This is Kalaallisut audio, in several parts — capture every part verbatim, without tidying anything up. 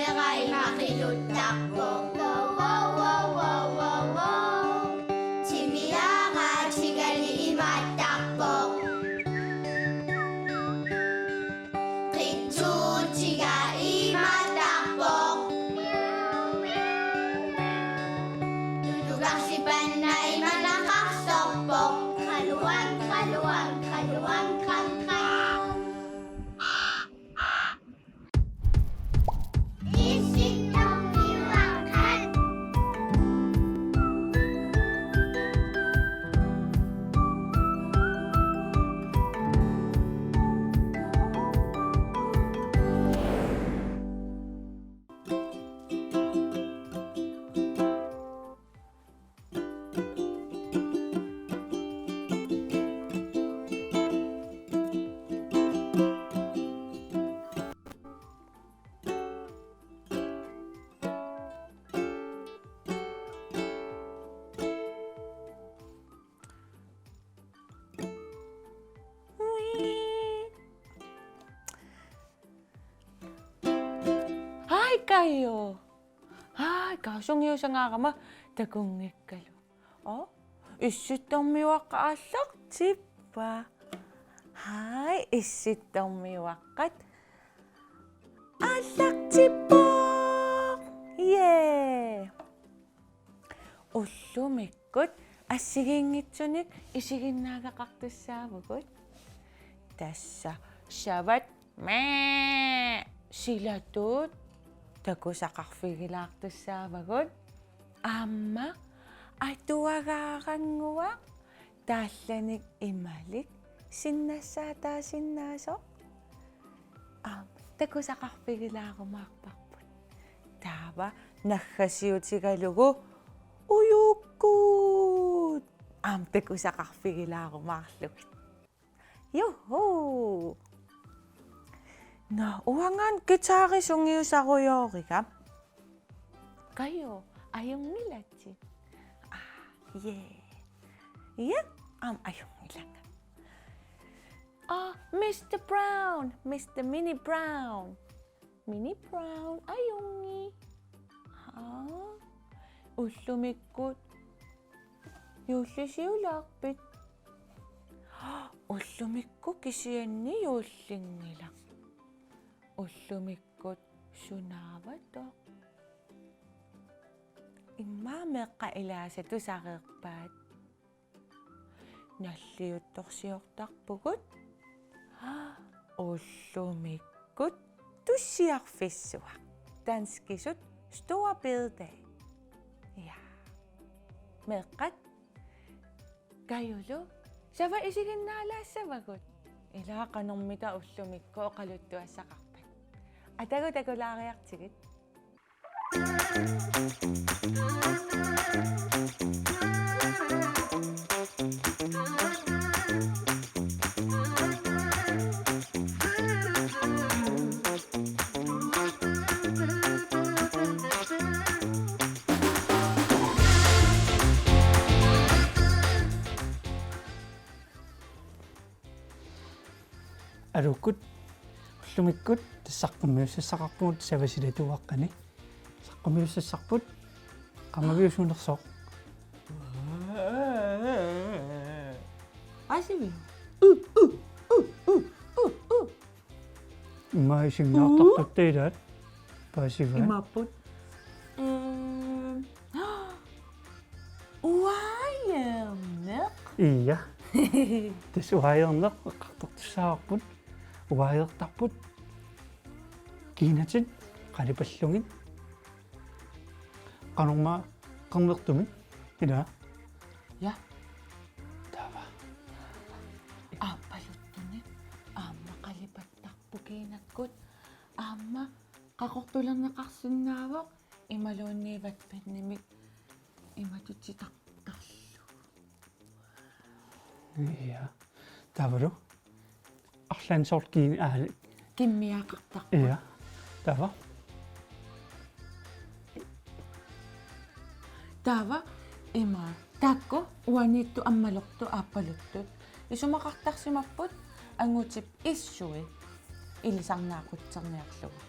Qeqqani maqiluttarpoq. Wow, wow, wow, wow, wow, wow. Timiaraatigali imaattarpoq. Qitsuutiga imaattarpoq. Tutukarsipanna imanaqarsorpoq. Qaluang, qaluang, qaluang, qang, qang. Hi, Kaju. Hi, Kaju, sungiusangaarama takunngikkalu. Oh, Issittormiuaqqat aallartippa. Hi, Issittormiuaqqat. Aallartippoq. Yeah. Ullumikkut assigiinngitsunik isiginnaagaqartussaavugut. Tassa savat mee silatuut takusaqarfigilaartussaavagut. Aamma atuagaarannguaq taallanik imalik sinnassaataasinnaasoq. Aamma takusaqarfigilaarumaarparput. Taava naggasiutigalugu ujukkut. Aamma takusaqarfigilaarumaarlugit. Juhu! Nå, uangaana guitari sungiusarujooriga. Kaju, ajunngilatit? Ah, yeah. Ja, aamma ajunngilanga. Ah, mister Brown, mister Mini Brown. Mini Brown, ajunngii. Haa? Ullumikkut juullisiulaarpit? Ullumikkut kisianni juullinngilaq. Ullumikkut sunaavatoq? Immaqa meeqqat ilaasa tusareerpaat. Nalliuttorsiortarpugut. Ullumikkut tussiarfissuaq. Danskisut store bededag. Ja. Meeqqat, Kajulu savat isiginnaalaassavagut. Ilaa qanormita ullumikkut oqaluttuassaqarpat. Atagu takulaariartigit. Aluukkut, ullumikkut tassa saqqummiussassaqarpugut savat silatuuaqqani. Saqqummiussassarput, qaamaviusuunersoq. Paasiviuk? Immaqa isiginnaartartuttaaq ilaat. Paasivaat? Imaapput. Ehm, uajarneq. Ja. Tassa uajarneq eqqartortussaavarput. Uajartarput. Kiinatit qalipallugit. Qanormaa qernertumik. Ilaa. Ja. Taava. Aappaluttunik. Aamma qalipattarput kiinakkut. Aamma qaqortulerneqarsinnaavoq imaluunniit vatpandimik imatut titartarlugu. Ja. Taavalu. Arlaannik soorlu kiin-, aa. Kimmiaqartarput. Ja. Taava. Taava ima taakku uaniittut ammalortut aappaluttut. Isumaqartarsimapput angutip issui ilisarnaaqqutserniarlugu.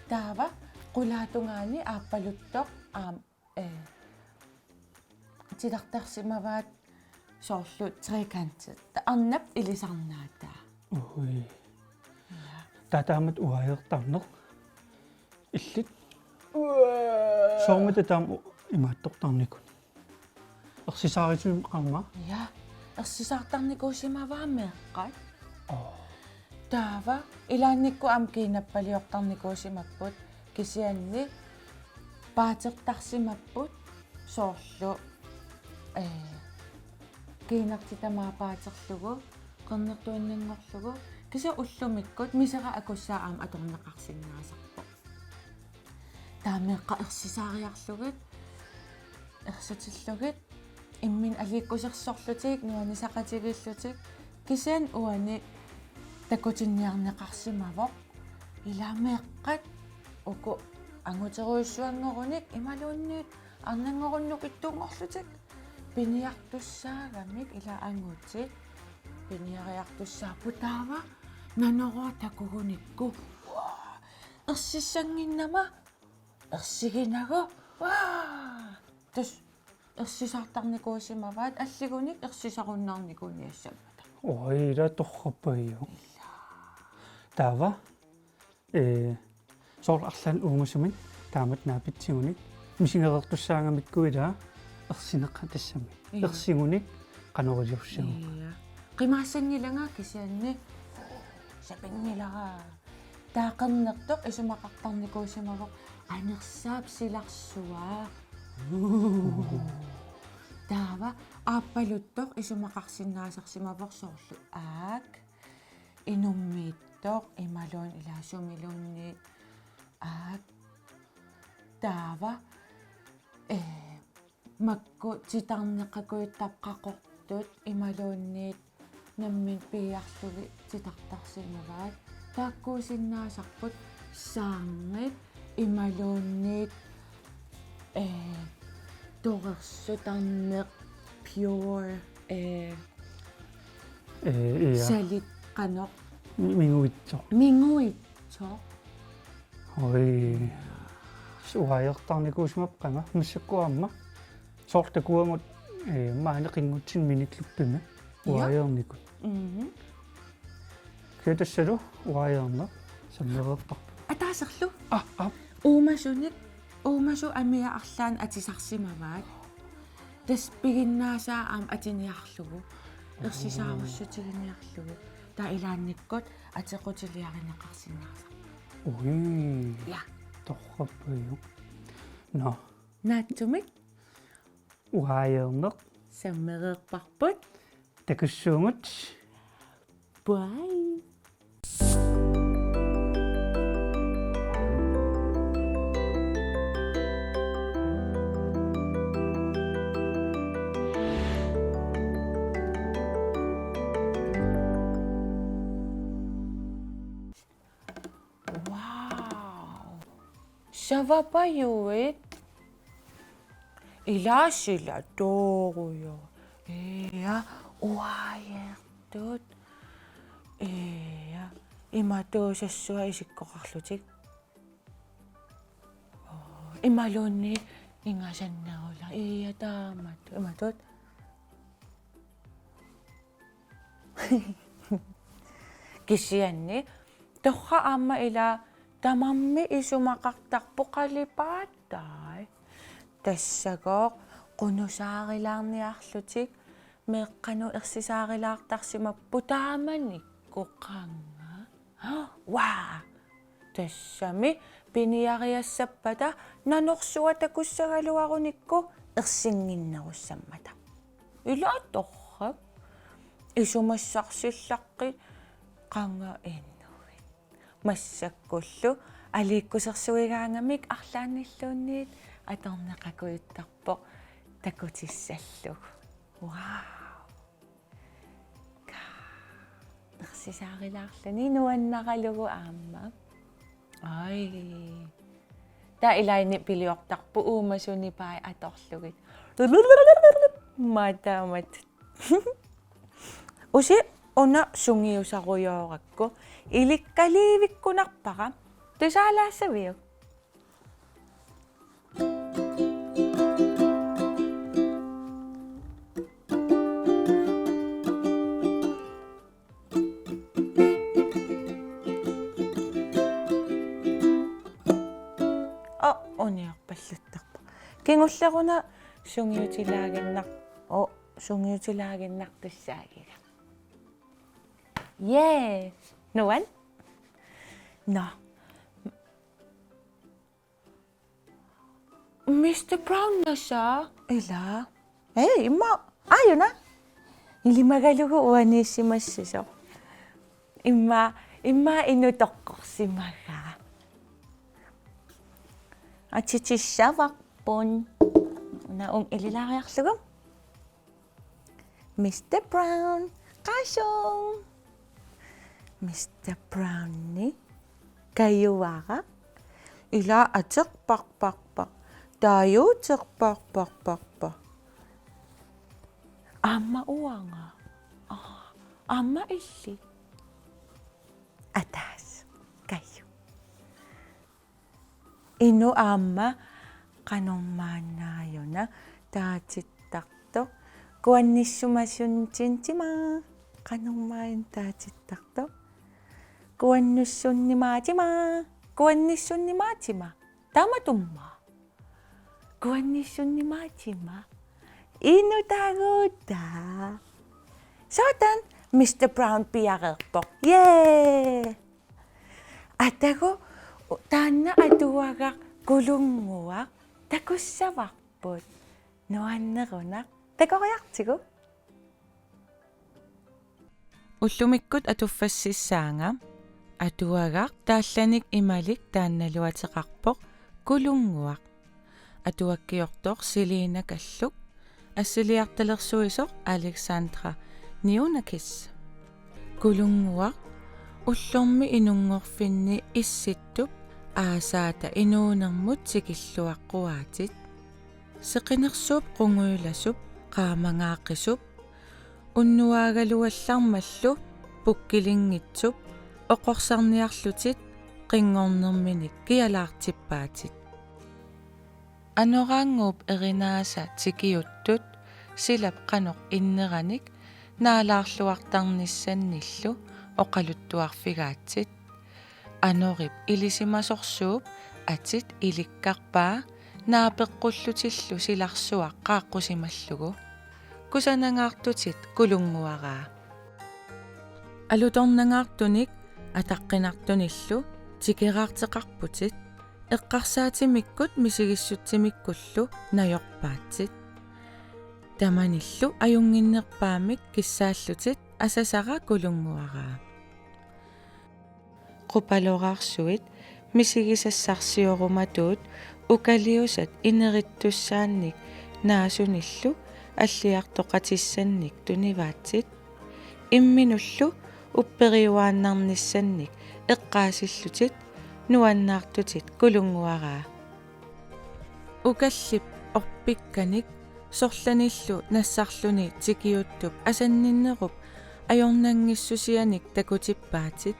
Taava qulaatungaani aappaluttoq aamma, ee, titartarsimavaat soorlu trekantit. Taava arnap ilisarnaataa. Ui. Taava taamatut uaajartarneq. Illit. Uaa. Soormita taama imaattortarnikuit? Ersisaarisimaneq aamma? Ja. Ersisaartarnikuusimavaa meeqqat. Oo. Taava ilaannikkut aamma kiinappaliortarnikuusimapput kisianni paatertarsimapput soorlu, ee, kiinartik tamaat paaterlugu, qernertuinnanngorlugu, kisianni ullumikkut misera akussaa aamma atorneqarsinnaasarpoq. Taava meeqqat ersisaariarlugit, ersatillugit, imminut aliikkusersorlutik, nuannisaqatigiillutik, kisianni uani takutinniarneqarsimavoq, ilaa meeqqat uku anguterujussuanngorunik imaluunniit arnanngorunnik nukittunngorlutik piniartussaagamik, ilaa angutit piniariartussaapput, taava nanoruaq takugunikku. Uaa! Ersissannginnama, ersiginagu. Uaa! Tassa ersisaartarnikuusimavaat alligunik ersisarunnaarnikuuniassammata. Oi, ilaa torrappagiuk. Taava, ee, soorlu arlaannik uumasumik taamatut naapitsigunik misigereertussaagamikku, ilaa ersineqartarami. Ii. Ersigunik qanoq iliorsigu. Ii. Qimaassanngilanga kisianni sapinngilara. Taava qernertoq isumaqartarnikuusimavoq anersaap silarsua. Taava aappaluttoq isumaqarsinnaasarsimavoq soorlu aak, inummiittoq imaluunniit ilaa sumiluunniit aak. Taava, ee, makku titarneqakujuttapput qaqortut imaluunniit nammineq piiarlugit titartarsimavaat. Taakkuusinnaasarput saarngit imaluunniit, ee, torersutarneq, pure, ee, Ee, ii. Salit qanoq. Mi-, minguitsoq. Minguitsoq. Oi. Uaajartarnikuusimapput qanga, massakkut aamma. Soorlu takuagut, ee, maani qinngutsinni miniklippimi. Ii. Uaajarnikut. Mhm. Kisianni tassalu uaajarneq sammereertarpoq. Ataaserlu. Aa, aa. Uumasunik, uumasut amiat arlaannik atisarsimavaat. Tassa piginnaasaa aamma atiniarlugu. Ersisaarussitiginiarlugu. Taava ilaannikkut atequtiliarineqarsinnaasarpoq. Ui. Ja. Torrappagiuk. Nå. Naatsumik. Uaajarneq. Sammereerparput. Takussuugut. Bye. Wow. Savapajuit. Ilaa silatoorujoq. Ia, uaajartut. Ia, imatuusassuaq isikkoqarlutik. Oo, imaluunniit ingasannerulaartut. Ia, taamatut. Imatut. Kisianni, torrak aamma ilaa tamarmik isumaqartarput qalipaatai. Tassagooq qunusaarilaarniarlutik meeqqanut ersisaarilaartarsimapput taamanikkut qanga. Waa! Tassami piniariassappata nanorsuaq takussagaluarunikku ersinnginnerussammata. Ilaa torrak. Isumassarsillaqqit qanga inuit. Massakkullu aliikkusersuigaangamik arlaannilluunniit atorneqakujuttarpoq takutissallugu. Wow. Ka-, ersisaarilaarluni nuannaralugu aamma. Ai. Taava ilaanni piliortarput uumasunik pai atorlugit. Maataamat. Usi una sungiusarujoorakku ilikkaliivikkunarpara. Tusaalaassaviuk? Kingulleruna sungiutilaaginnar-, o, sungiutilaaginnartussaagiga. Yay! Nuann? Nå. Mister Brown nassaa? Ila. Hej, immaqa. Aajuna. Ilimagalugu uaniissimassooq. Immaqa, immaqa inuk toqqorsimagaa. Atitissavarput. Una uunga ililaariarlugu. Mister Brown, qaassuung. Mister Browni kajuara. Ila aterpaqparpaq. Taajuuterpaqparpaq. Aamma uanga. Aa, aamma illit. Ataaseq. Kaju. Inuk aamma qanormaanna aajuna taatittartoq. Kuannissumasuntintima. Qanormaanna taatittartoq. Kuannissunnimaatima. Kuannissunnimaatima. Tamatumma. Kuannissunnimaatima. Inuk taaguutaa. Sådan, Mister Brown piareerpoq. Yay! Atagu, taanna atuagaq Kulunnguaq takussavarput. Nuannerunaq. Takoriartigu. Ullumikkut atuffassissaanga atuagaq taallanik imalik taannalu ateqarpoq Kulunnguaq. Atuakkiortoq Selina Kalluk, assiliartalersuisoq Alexandra Niunakis. Kulunnguaq, ullormi inunngorfinni issittup aasaata inuunermut tikilluaqquaatit. Seqinersuup qungujulasup, qaamangaaqqisup, unnuaagaluallarmallu pukkilinngitsup oqorsarniarlutit qinngornerminik kialaartippaatit. Anoraannguup erinaasa tikiuttut silap qanoq inneranik naalaarluartarnissannillu oqaluttuarfigaatsit. Anorip ilisimasorsuup atit ilikkarpaa naapeqqullutillu silarsuaq qaaqqusimallugu. Kusanangaartutit Kulunnguaraa. Alutornangaartunik ataqqinartunillu tikeraarteqarputit, eqqarsaatimikkut misigissutsimikkullu najorpaatsit. Tamanillu ajunnginnerpaamik kissaallutit asasara Kulunnguaraa. Qupaloraarsuit misigisassarsiorumatuut ukaliusat inerittussaannik naasunillu alliartoqatissannik tunivaatsit. Imminullu upperiuaannarnissannik eqqaasillutit nuannaartutit Kulunnguaraa. Ukallip orpikkanik sorlanillu nassarluni tikiuttup asanninnerup ajornanngissusianik takutippaatit.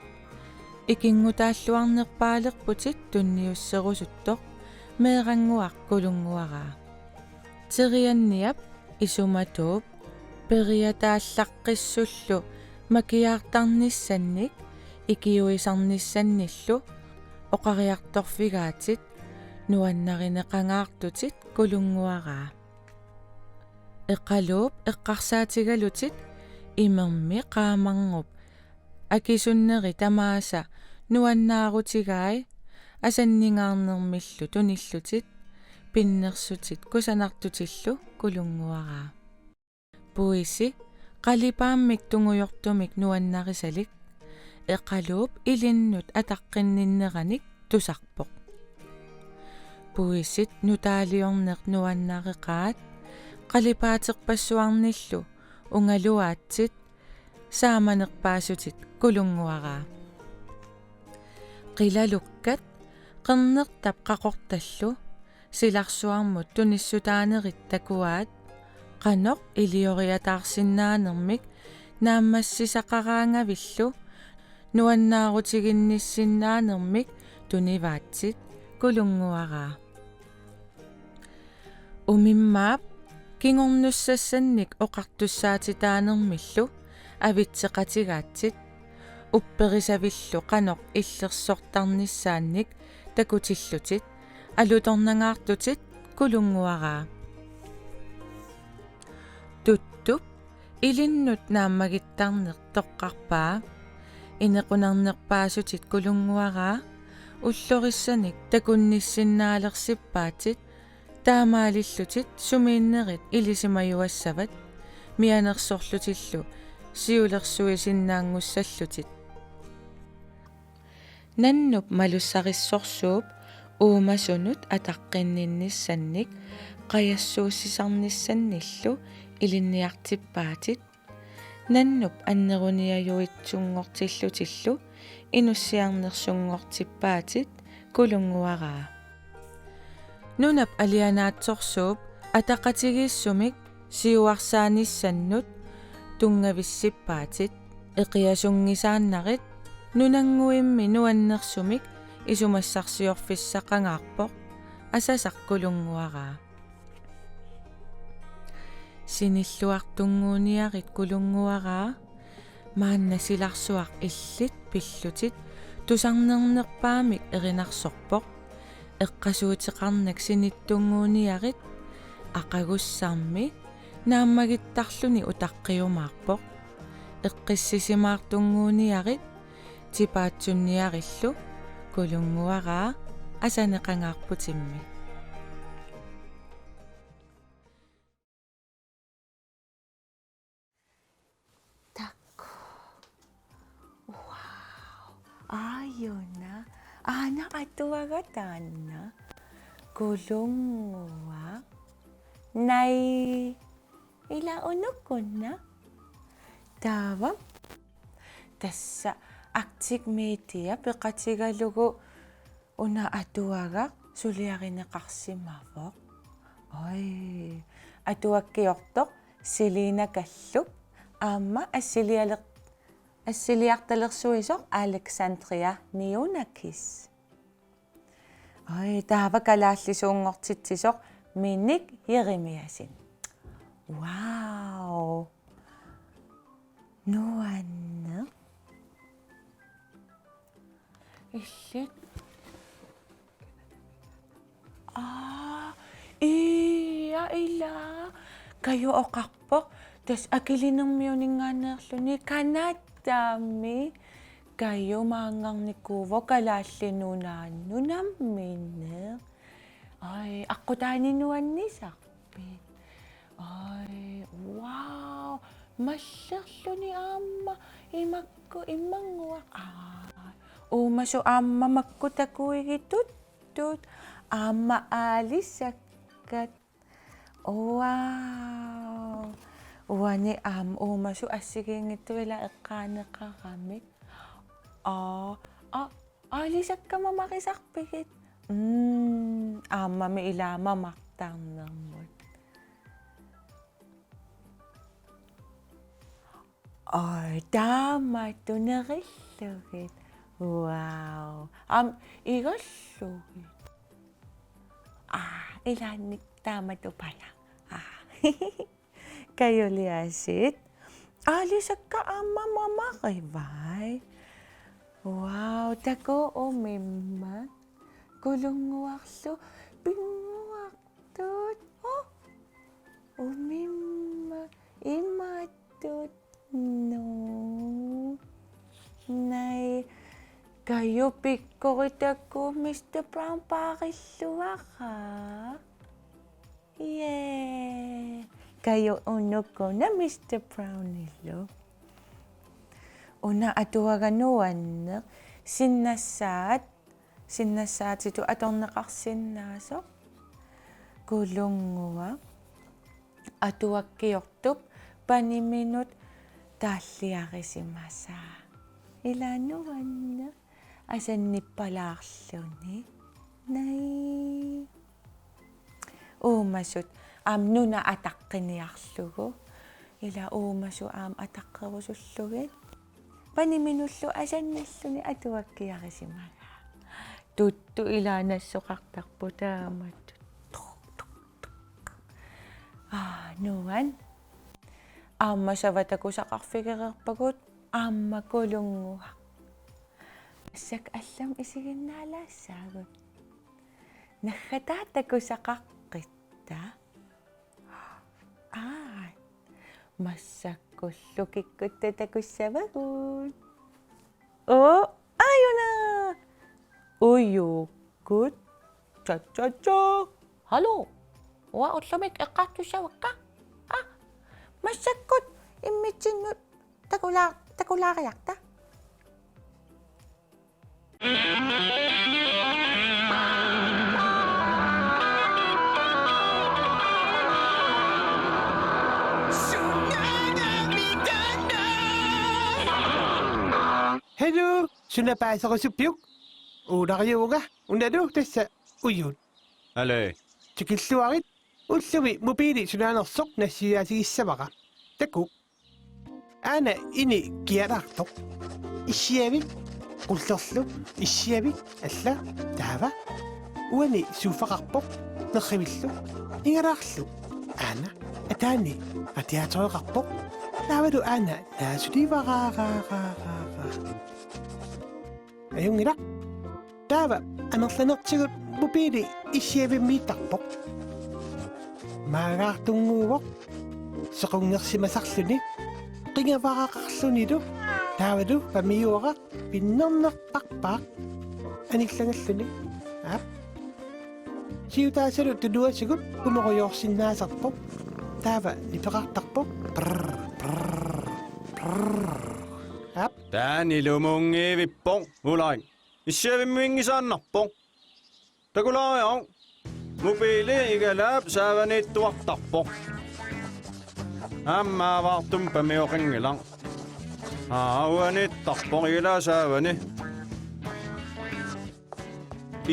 Ikinngutaalluarnerpaalerputit tunniusserusuttoq meerannguaq Kulunnguaraa. Terianniap isumatuup periataallaqqissullu makiaartarnissannik ikiuisarnissannillu oqariartorfigaatit nuannarineqangaartutit Kulunnguaraa. Eqaluup eqqarsaatigalutit imermi qaamarngup akisunneri tamaasa nuannaarutigai asanningaarnermillu tunillutit pinnersutit kusanartutillu Kulunnguaraa. Puisi qalipaammik tungujortumik nuannarisalik, eqaluup ilinnut ataqqinninneranik tusarpoq. Puisit nutaaliorneq nuannareqaat, qalipaaterpassuarnillu ungaluaatsit saamanerpaasutit Kulunnguaraa. Qilalukkat qernertap qaqortallu silarsuarmut tunissutaanerit takuaat, qanoq ilioriataarsinnaanermik naammassisaqaraangavillu nuannaarutiginnissinnaanermik tunivaatsit Kulunnguaraa. Umimmaap kingornussassannik oqartussaatitaanermillu avitseqatigaatsit, upperisavillu qanoq illersortarnissaannik takutillutit alutornangaartutit kulunnguaraa. Tuttup ilinnut naammagittarneq toqqarpaa. Inequnarnerpaasutit kulunnguaraa ullorissanik takunnissinnaalersippaatit, taamaalillutit sumiinnerit ilisimajuassavat mianersorlutillu siulersuisinnaanngussallutit. Nannup malussarissorsuup uumasunut ataqqinninnissannik qajassuussisarnissannillu ilinniartippaatit. Nannup anneruniajuitsunngortillutillu inussiarnersunngortippaatit kulunnguaraa. Nunap alianaatsorsuup ataqatigiissumik siuarsaanissannut tunngavissippaatit. Eqiasunngisaannarit nunannguimmi nuannersumik isumassarsiorfissaqangaarpoq, asasaq kulunnguaraa. Sinilluartunnguuniarit kulunnguaraa, maanna silarsuaq illit pillutit tusarnernerpaamik erinarsorpoq. Eqqasuuteqarnak sinittunnguuniarit aqagussarmi naammagittarluni utaqqiumaarpoq. Eqqissisimaartunnguuniarit tipaatsunniarillu kulunnguaraa, asaneqangaarputimmi. Takuuk. Wow. Aajuna. Aana atuagaq taanna. Kulunnguaq. Nai. Ila unukkuna. Taava. Tassa Arctic Media peqatigalugu una atuagaq suliarineqarsimavoq. Oj. Atuakkiortoq Selina Kalluk aamma assilialer-, assiliartalersuisoq Alexandria Niunakis. Oj, taava kalaallisuunngortitsisoq Minik Jeremiassen. Wow. Nuanneq. Illit. Aa, ia ila. Kaju oqarpoq. Tassa Akilinermiuninngaanneerluni Canadami. Kaju maanngarnikuuvoq Kalaallit Nunaannut nammineq. Oj, aqqutaani nuannisarpit? Oj, wow. Mallerluni aamma imakku immannguaq. Aa. Uumasut aamma makku takuigit tuttut. Aamma aalisakkat. Wow. Uani aamma uumasut assigiinngitsut ila eqqaaneqaramik. Aa, aa, aalisakkat mamarisarpigit? Mm, aammami ila mamartarnermut. Oj, taamatut nerillugit. Wow. Aamma igallugit. Aa, ilaanni taamatut pala. Aa. Kajuliaasiit. Aalisakkat aamma mamarivai. Wow, takuuk umimmat. Kulunnguarlu pinnguartut. Oh. Umimmat. Imattut. Nuu. Nai. Kaju pikkorik takuuk Mister Brown paarilluaraa. Yay. Kaju unukkuna Mister Brownilu. Una atuagaq nuanneq, sinnassaat, sinnassaatitut atorneqarsinnaasoq. Kulunnguaq. Atuakkiortup paniminut taalliarisimasaa. Ila nuanneq. Asannippalaarluni. Nai. Uumasut aamma nuna ataqqiniarlugu. Ila uumasut aamma ataqqerusullugit. Paniminullu asannilluni atuakkiarisimagaa. Tuttut ila nassoqartarput taamatut. Tuk, tuk, tuk. Aa, nuann. Aamma sava takusaqarfigereerpagut, aamma Kulunnguaq. Massakkut allamik isiginnaalaassaagut. Naggataa takusaqaqqit. Taa. Aa. Massakkullu kikkutta takussavagut. Oo, aajuna. Ujukkut. Cha cha cha. Hallo. Uanga ullumi eqqartussavakka. Aa. Massakkut immitsinnut takula-, takulaariarta. Hallo, suna paaserusuppiuk? Uunariuunga, unalu tassa Ujuut. Aluu. Tikilluarit, ullumi mobiili sunaanersoq nassiutigissavara. Takuuk. Aana ini kialaartoq. Issiavik qullerlu, issiavik alla taava. Uani sofaqarpoq, nerrivillu, igalaarlu. Aana ataani radiatoreqarpoq. Taavalu aana naasulivaraaraa. Ajunngilaq. Taava amerlanertigut mobiili issiavimmiittarpoq. Maagaartunnguuvoq sequnngersimasarluni, qingavaraqarlunilu, taavalu pamiuaraq pinnernerparpaaq anillangalluni. Aap. Siutaasalu tunuasigut kumorujoorsinnaasarpoq. Taava nipeqartarpoq. Prr, prr, prr. Aap. Taanna ilumuunngivippoq, Ulrik. Issiavimmiinngisaannarpoq. Takulaariaruk. Mobiili igalaap saavaniittuartarpoq. Aamma aavaartumik pamioqanngilaq. Aavaniittarpoq igalaap saavani.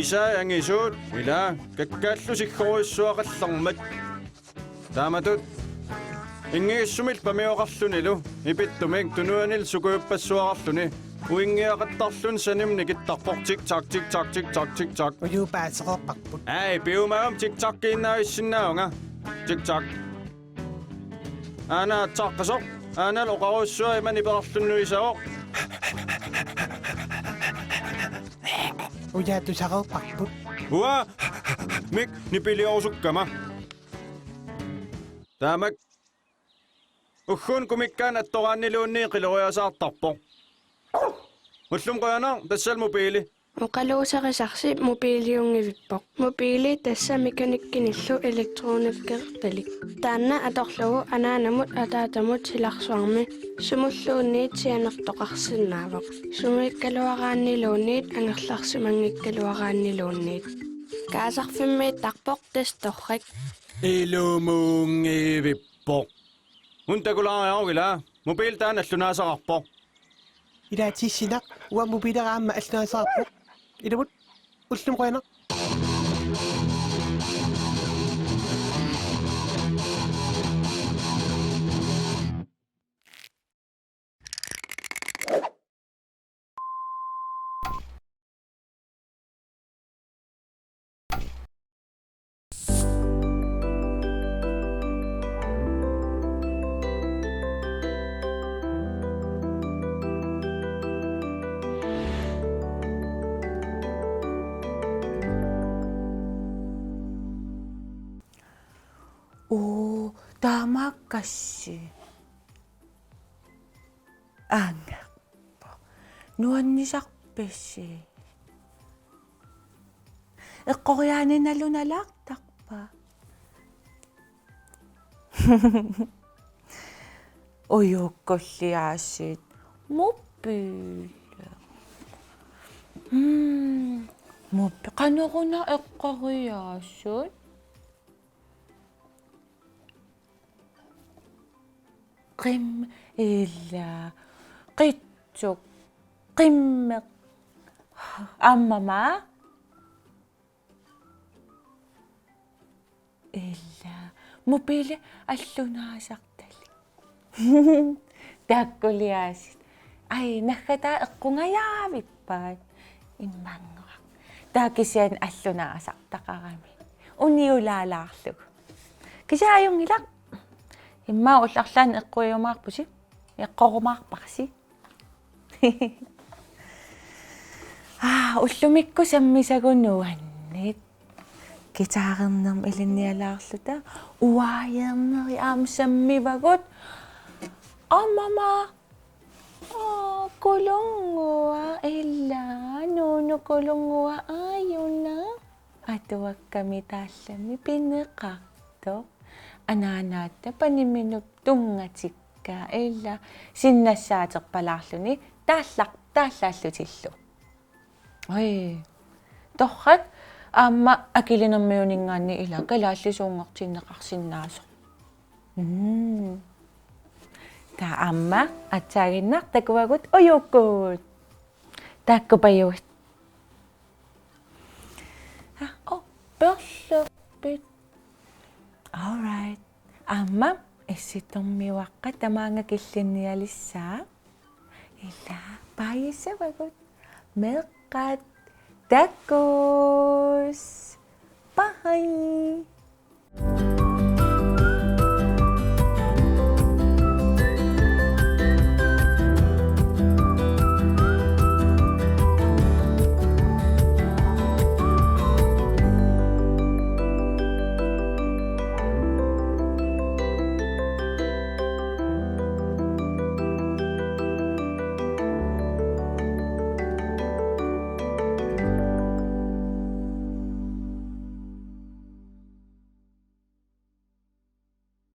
Isai angisuut ila kakkaallu siggorujussuaqallarmat. Taamatut inngigissumillu pamioqarlunilu ipittumik tunuanilu sukujuppassuaqarluni uinngiaqattarluni sanimut nikittarpoq tik tak, tik tak, tik tak, tik tak. Ujuup paasereerparput. Ai, piumaagama tik takiinnaavissinnaavunga. Tik tak. Aana aatsaat qisoq, aana oqarujussuaq ima nipeqarluni nuisavoq. Ujaat tusareerparput. Uanga mik nipiliorusukkama. Taamak. Ugguuna kumikkaanni attoraanniluunniit qiloriasaartarpoq. Ullumi qujanaq, tassalu mobiili. Oqaluuserisarsi mobiiliunngivippoq. Mobiili tassa mekanikkinillu elektronikkertalik. Taanna atorlugu anaanamut ataatamut silarsuarmi sumulluunniit sianertoqarsinnaavoq. Sungiikkaluaraanniluunniit angerlarsimanngikkaluaraanniluunniit. Kaasarfimmiittarpoq tassa torrak. Ilumuunngivippoq. Una takulaariaruk ilaa, mobiili taanna allunaasaqarpoq. Ilaatsissinnaq, uanga mobiilera aamma allunaasaqarpoq. Ilumut, ullumi qujanaq. Oo, taamaakkassi. Angerpoq. Nuannisarpisi? Eqqoriaani nalunalaartarpa? Ujuukkulli aasiit mobiili. Mm, mobi-, qanoruna eqqoriaasut? Qim-, ila, qitsuk, qimmeq, aamma maa. Ila, mobiili allunaasartalik. Taakkuliaasit. Ai, naggataa eqqungajaavippaat. Immannguaq. Taava kisianni allunaasartaqarami. Uniulaalaarlugu. Kisianni ajunngilaq. Immaqa ullut arlaanni eqquiumaarpusi. Eqqorumaarparsi. Aa, ullumikkut sammisagut nuanneq. Guitarernermik ilinnialaarluta uaajerneri aamma sammivagut. Ammama. Aa, Kulunngua, ila, Nuunu Kulunngua aajuna. Atuakkami taallami pineqartoq. Anaanaatta paniminup tunngatikka, ila, sinnassaaterpalaarluni taallaq taallaallutillu. Oj. Torrak aamma Akilinermiuninngaanniit ila kalaallisuunngortinneqarsinnaasoq. Mm. Taava aamma aatsaaginnaq takuagut ujukkut. Taakkupajuit. Ah, oh, perlerpit. All right. Aamma Issittormiuaqqat tamaanga killinnialissaaq. Ila paajissavagut. Meeqqat. Takuss. Bye.